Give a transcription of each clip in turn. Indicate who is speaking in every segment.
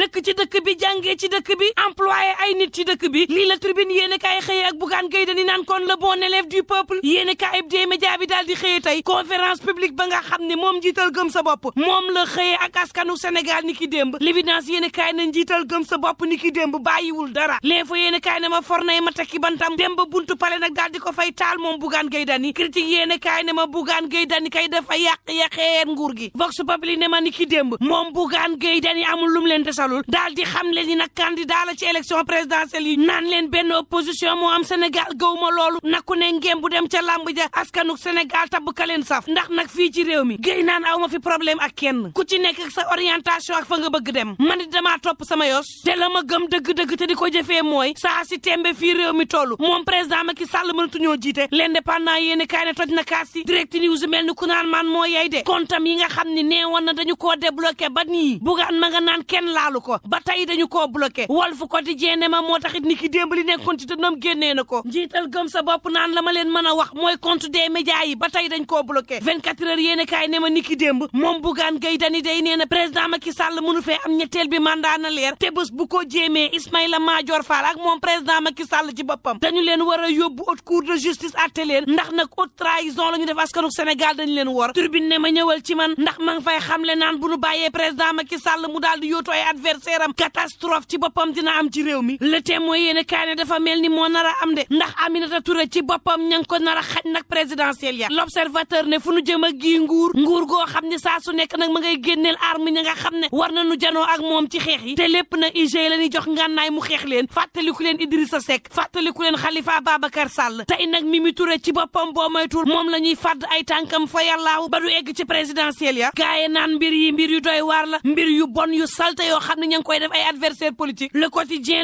Speaker 1: dëkk ci dëkk bi jàngee ci dëkk bi employé ay nit ci dëkk bi lii la tribune yéene kaay xëye ak Bougane Gueye Dany naan kon le bon élève du peuple yéene kaay des médias bi daal di xëye tey conférence publique ba nga xam ne moom njiital gëm sa bopp moom la xëye ak askanu Sénégal ni ki démb l'évidence yéene kaay na njiital gëm sa bopp ni ki démb bàyyiwul dara l'info yéene kaay na ma fornay ma takki bantam démb buntu pale nag daal di ko fay taal moom Bougane Gueye Dany critique yéene kaay ne ma Bougane Gueye Dany kay dafa yàqeer nguur gi vox populi ne ma ni ki démb moom Bougane Gueye Dany amul lum leen desalul daal di xam leen ni nag candidat la ci élection présidentielle yi naan leen benn opposition moo am Sénégal gëwuma loolu naku ne ngeen bu dem ca làmb ja askanuk Sénégal tabb ka leen saf ndax nag fii ci réew mi Gueye naan aw ma fi problème ak kenn ku ci nekk ak sa orientation ak fa nga bëgg dem man it damaa topp sama yos te la ma gëm dëgg-dëgg te di ko jëfee mooy saa si tembe fii réew mi toll moom président Macky Sall mënatuñoo jiite l'indépendant yéene kaay ne toj na kaas yi direct news mel ni ku naan man moo yey de kontam yi nga xam ne neewoon na dañu koo débloqué ba nii Bougane ma nga naan kenn laalu ko ba tey dañu koo bloqué Walf Quotidien ne ma moo taxit ni ki démb li nekkoon ci dënnam génnee na ko njiital gëm sa bopp naan la ma leen mën a wax mooy compte des médias yi ba tey dañ koo bloqué 24 heures yéene kaay ne ma ni ki démb moom Bougane Gueye Dany day nee na président Macky Sall mënu fee am ñetteel bi mandat na leer te bés bu ko jéemee Ismaïla Madior Fall ak moom président Macky Sall ci boppam dañu leen war a yóbbu haute cour de justice atte leen ndax nag haute trahison la ñu def askanu Sénégal dañu leen wor turbine ne ma ñëwal ci man ndax ma ngi fay xamle naan bu nu bàyyee président Macky Sall mu daal di yóotu ay adversaire am catastrophe ci boppam dina am ci réew mi le témoin yéene kaay ne dafa mel ni moo nar a am de ndax Aminata Touré ci boppam ña ngi ko nar a xañ nag présidentielle ya l'observateur ne fu nu jëm ak gii nguur goo xam ne saa su nekk nag ma ngay génneel arme ña nga xam ne war nañu janoo ak moom ci xeex yi te lépp na IG la ñuy jox ngànnaay mu xeex leen fàttaliku leen Idrissa Seck fàttaliku leen Khalifa Babacar Sall tey nag Mimi Touré ci boppam boo moytul moom la ñuy fàdd ay tànkam fa yàllaaw ba du egg ci présidentielle ya gaaye naan mbir yu doy waar la mbir yu bon yu salte yoo xam ne ña ngi koy def ay adversaire politique le quotidien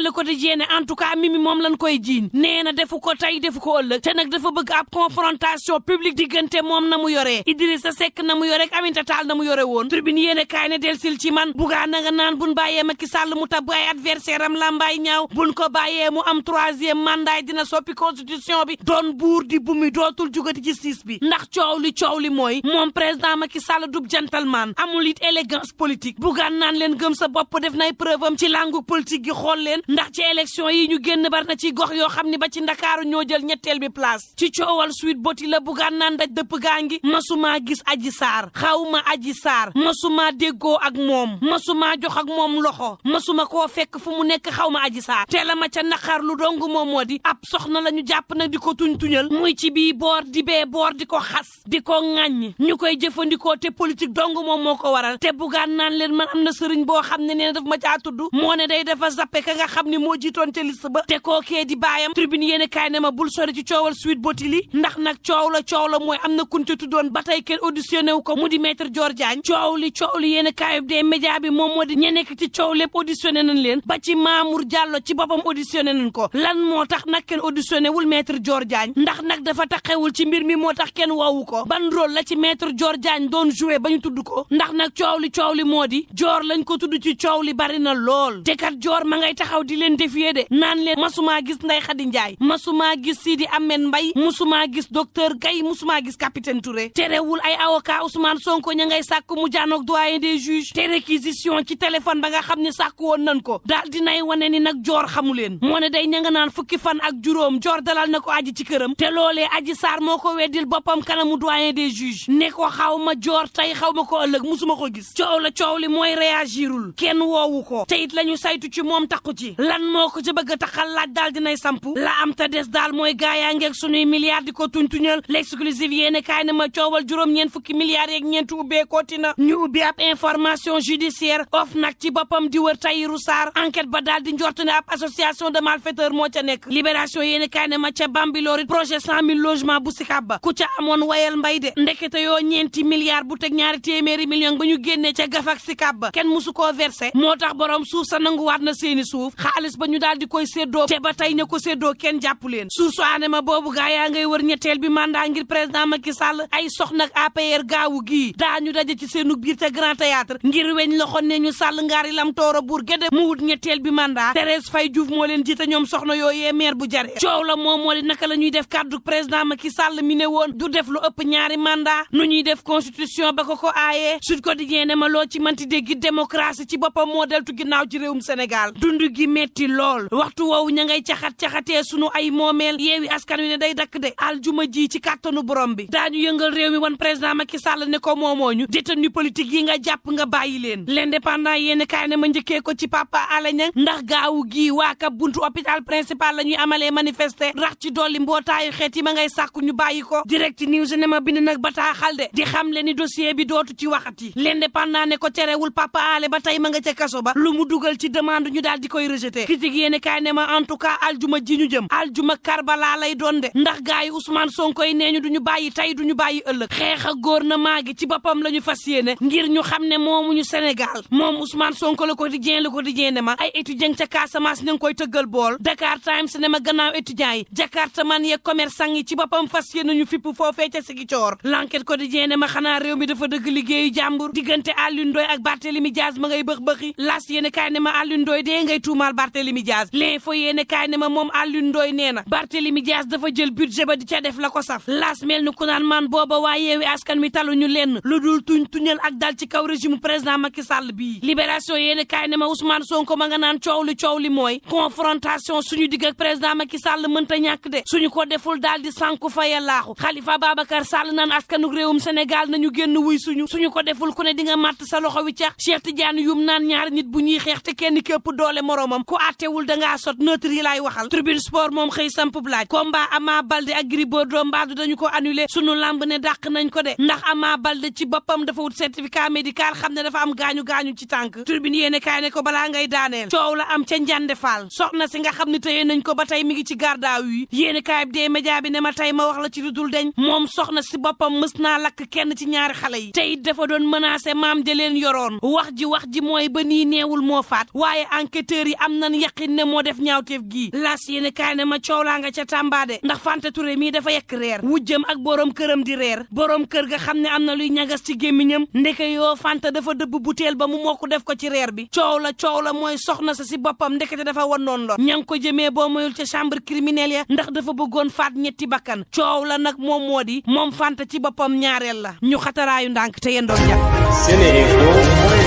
Speaker 1: ne en tout cas Mimi moom lañ koy jiiñ nee na defu ko tey defu ko ëllëg te nag dafa bëgg ab confrontation publique diggante moom na mu yoree Idrissa Seck na mu yore ak Aminata Tall na mu yore woon tribune yéene kaay ne del sil ci man Bougane na nga naan buñ bàyyee Macky Sall mu tabb ay adversaire am lambaay ñaaw buñ ko bàyyee mu am 3e mandat dina soppi constitution bi doon buur di bu mi dootul jugati ci siis bi ndax coow li mooy moom président Macky Sall dub gentleman amul it élégance politique Bougane naan leen gëm sa bopp def nay preuve am ci langu politique gi xool leen ndax ci élection yi ñu génn bar na ci gox yoo xam ne ba ci Ndakaaru ñoo jël ñetteel bi place ci coowal Sweet Beauty la Bougane naan daj dëpp gaa ngi masuma gis Adji Sarr xawma Adji Sarr masuma déggoo ak moom masuma jox ak moom loxo masuma koo fekk fu mu nekk xawma Adji Sarr te la ma ca naqar lu dong moom moo di ab soxna la ñu jàpp nag di ko tuñal muy ci bii boor di bee boor di ko xas di ko ŋàññ ñu koy jëfandikoo te politique dong moom moo ko waral te Bougane naan leen man am na sëriñ boo xam ne nee na daf ma caa tudd moo ne day dafa zappe ka nga xam ne moo jiitoon ca liste ba te kookee di baayam tribune yéene kaay ne ma bul sori ci coowal Sweet Beauty li ndax nag coow la mooy am na kun ci tuddoon ba tey kenn auditionné wu ko mu di maître Dior Diagne coow li yéene kaayub des médias bi moom moo di ña nekk ci coow lépp auditionné nañ leen ba ci Mamour Diallo ci boppam auditionné nañ ko lan moo tax nag kenn auditionné wul maître Dior Diagne ndax nag dafa taxewul ci mbir mi moo tax kenn woowu ko ban rôle la ci maître Dior Diagne doon joué ba ñu tudd ko ndax nag coow li moo di Dior lañ ko tudd ci coow li bari na lool te kat Dior ma ngay taxaw di leen défier de naan leen masumaa gis Ndeye Khady Ndiaye masumaa gis Sidi Ahmed Mbaye musumaa gis docteur Gaye musumaa gis capitaine Touré terewul ay avocat Ousmane Sonko ña ngay sàkk mu janoog doyen des juges te réquisition ci téléphone ba nga xam ne sàkk woon nañ ko daal dinay wane ni nag Dior xamu leen moo ne day ña nga naan fukki fan ak juróom Dior dalal na ko aji ci këram te loolee Adji Sarr moo ko weddil boppam kanamu doyen des juges ne ko xaw ma Dior tey xaw ma ko ëllëg musuma ko gis coow li mooy réagirul kenn woowu ko te it la ñu saytu ci moom takku ci lan moo ko ci bëgg a taxal laaj daal dinay samp la am ta des daal mooy gaayaa ngeeg suñuy milliards di ko tuñtuñal l'exclusive yéene kaay ne ma coowal juróom-ñeent fukki milliards yeeg ñeenti ubbee kooti na ñu ubbi ab information judiciaire of nag ci boppam di wër Tahirou Sarr enquête ba daal di njort ne ab association de malfaiteurs moo ca nekk libération yéene kaay ne ma ca Bambilor it projet 100 000 logements bu Sicap ba ku ca amoon wayal mbay de ndekete yoo ñeenti milliards bu teg ñaari téeméeri millions ba ñu génnee ca gafak Sicap ba kenn musu koo versé moo tax borom suuf sa nanguwaat na seeni suuf xaalis ba ñu daal di koy séddoo te ba tey ña ko séddoo kenn jàpp leen suuf su aane ma boobu gaa yaa ngay wër ñetteel bi mandat ngir président Macky Sall ay soxna ak APR gaawu gii daañu daje ci seenu biir te Grand Théâtre ngir weñ loxo ne ñu Sall ngaari lam tooro buur géde mu wut ñetteel bi mandat Thérèse Faye Diouf moo leen jiite ñoom soxna yooyee maire bu jare coow la moom moo di naka la ñuy def kàddu président Macky Sall mi ne woon du def lu ëpp ñaari mandat nu ñuy def constitution ba ko aayee Sud Quotidien ne ma loo ci manti dégg démocratie ci boppam moo deltu ginnaaw ci réewum Sénégal dund gi metti lool waxtu woowu ña ngay caxatee sunu ay moomeel Yewwi Askan Wi ne day dakk de aljuma ji ci kàttanu borom bi daañu yëngal réew mi wan président Macky Sall ne ko moomooñu détenu politique yi nga jàpp nga bàyyi leen l'indépendant yéen kaay ne ma njëkkee ko ci Papa Alé Niang ndax gaawu gii waa ka buntu hôpital principal la ñuy amalee manifester rax ci dolli mbootaayu xeet yi ma ngay sàkku ñu bàyyi ko direct news ne ma bind nag bataaxal de di xam le ni dossier bi dootu ci waxati l'indépendant ne ko terewul Papa Alé ba tey ma nga ca kaso ba lu mu dugal ci demande ñu daal di koy rejeté critique yéen kaay ne ma en tout cas aljuma ji ñu jëm aljuma Karbala lay doon de ndax gaay yi Ousmane Sonko yi nee ñu duñu bàyyi tey duñu bàyyi ëllëg xeex ak gouvernement gi ci boppam la ñu fas yéene ngir ñu xam ne moomuñu Sénégal moom Ousmane Sonko le quotidien ne ma ay étudiant ca Casamance ñu ngi koy tëggal bool Dakar Times ne ma gannaaw étudiant yi Jakarta man yeeg commerçant yi ci boppam fas yéene ñu fipp foofee ca Ziguinchor l'enquête quotidien ne ma xanaa réew mi dafa dëgg liggéeyu jàmbur diggante Alioune Ndoye ak Barthélémy Diaz ma ngay bëx-bëxi las yéene kaay ne ma Alioune Ndoye dee ngay tuumaal Barthélémy Diaz l'info yéene kaay ne ma moom Alioune Ndoye nee na Barthélémy Diaz dafa jël budget ba di ca def la ko saf las mel ni ku naan man booba waa Yewwi Askan Wi taluñu lenn lu dul tuñal ak dal ci kaw régime président Macky Sall bii libération yéene kaay ne ma Ousmane Sonko ma nga naan coow li mooy confrontation suñu digg ak président Macky Sall mënta ñàkk de suñu ko deful daal di sànku faya laaxu Khalifa Babacar Sall naan askanu réewum Sénégal nañu génn wuy suñu ko deful ku ne di nga màtt sa loxo wi cax Cheikh Tidiane Youm naan ñaari nit bu ñuy xeex te kenn képp doole moromam ku àttewul dangaa sot neutre yi laay waxal Tribune Sport moom xëy sampub laaj combat Ama Baldé ak Gris Bordeaux mbaadu dañu ko annulé sunu lamb ne dàq nañ ko de ndax Ama Baldé ci boppam dafa wut certificat médical xam ne dafa am gaañu ci tànk Tribune yéene kaay ne ko balaa ngay daaneel coow la am ca Njande Fall soxna si nga xam ne tëye nañ ko ba tey mi ngi ci garde à vue yéene kaay bi dee média bi ne ma tey ma wax la ci lu dul deñ moom soxna si boppam mës naa lakk kenn ci ñaari xale yi te it dafa doon menacé maam ja leen yoroon wax ji mooy ba nii neewul moo faat waaye enquêteurs yi am nañ yaqin ne moo def ñaawteef gii las yéene kaay ne ma coow laa nga ca Tamba de ndax Fanta Touré mii dafa yekk reer wujjëm ak borom këram di reer borom kër ga xam ne am na luy ñagas ci gémmiñam ndeke yoo Fanta dafa dëbb butéel ba mu mokk def ko ci reer bi coow la mooy soxna sa si boppam ndekete dafa wannoon lor ña ngi ko jëmee boo moyul ca chambre criminelle ya ndax dafa bëggoon faat ñetti bakkan coow la nag moom moo di moom Fanta ci boppam ñaareel la ñu xataraayu ndànk te yendoon jàpp